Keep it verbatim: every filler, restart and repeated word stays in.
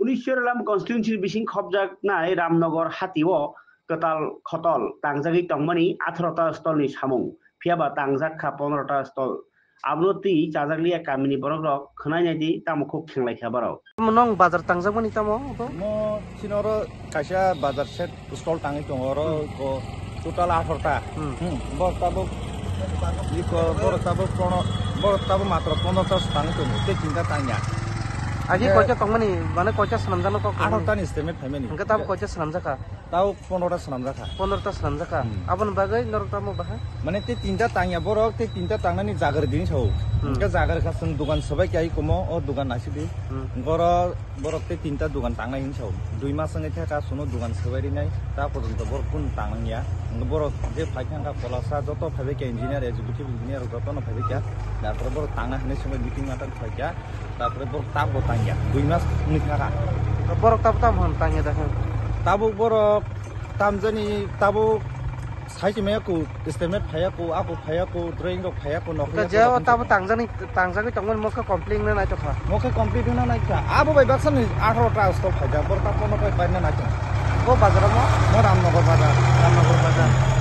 Twichwralam constituency bising khopjaknai Ramnagar hatio kwtal khotol tangjagwi tongmani atharo ta stall ni samung, phiyaba tangjak kha pondro ta stall. Abono twi chajakliya kamini borokrok khwnai naidi tamo khuk khenglai kha borok. Tamo nong bazar tangjakmani tamo bo? Mo chini oro kaisa bazar set stall tangwi tongo, oro ko total atharo ta. Hmm. Hmm. Borok tabuk iko borok tabuk pono borok tabuk matro pondro ta tangwi tongo, tei tinta tangya. Agi koita tongmani, mane koita swnamjakno kok? Atharo ta ni estimate phaimani. Hwnkhe tabuk koita swnamjakha? Tabuk pondro ta swnamjakha. Pondro ta swnamjakha. Hmm. Aboni bagwi norok tamo baha? Mane tei tinta tangya borok, tei tinta tangnani jagar dini sao. Hmm. Hwnkhe jagar kha chwng dugan swbai khe ai komo, o dugan naisidi. Hmm. Borok, borok tei tinta dugan tangnai hinwi sao. Dui mas wngwi thaka chwngno dugan swbai rinai, ta porjonto borok kunu tangnangya. Hwnkhe borok je phai thangkha kolasa joto phaibai khe engineer, executive engineer jotono phaibai kha. Tarpore borok tangna hinwi swngwi meeting matter khlaikha. Tarpore borok tabuk tangya, dui mas wngwi thaka. Borok tabuk tamo hwn tangya da hwn? Tabuk borok tamjani tabuk sai se maya ku, estimate phaya ku, aku phaya ku, drawing rok phaya ku, nokha. Hwnkhe je o tabuk tangjani, tangjagwi tongmani mokhe complete wngna naitokha. Mokhe complete wngna naitokha. Abo bai baksa ni atharo ta stall phaijak, borok ta pono pai paina naitokha. Bo bazar mo? Mo Ramnagar bazar. Ramnagar bazar.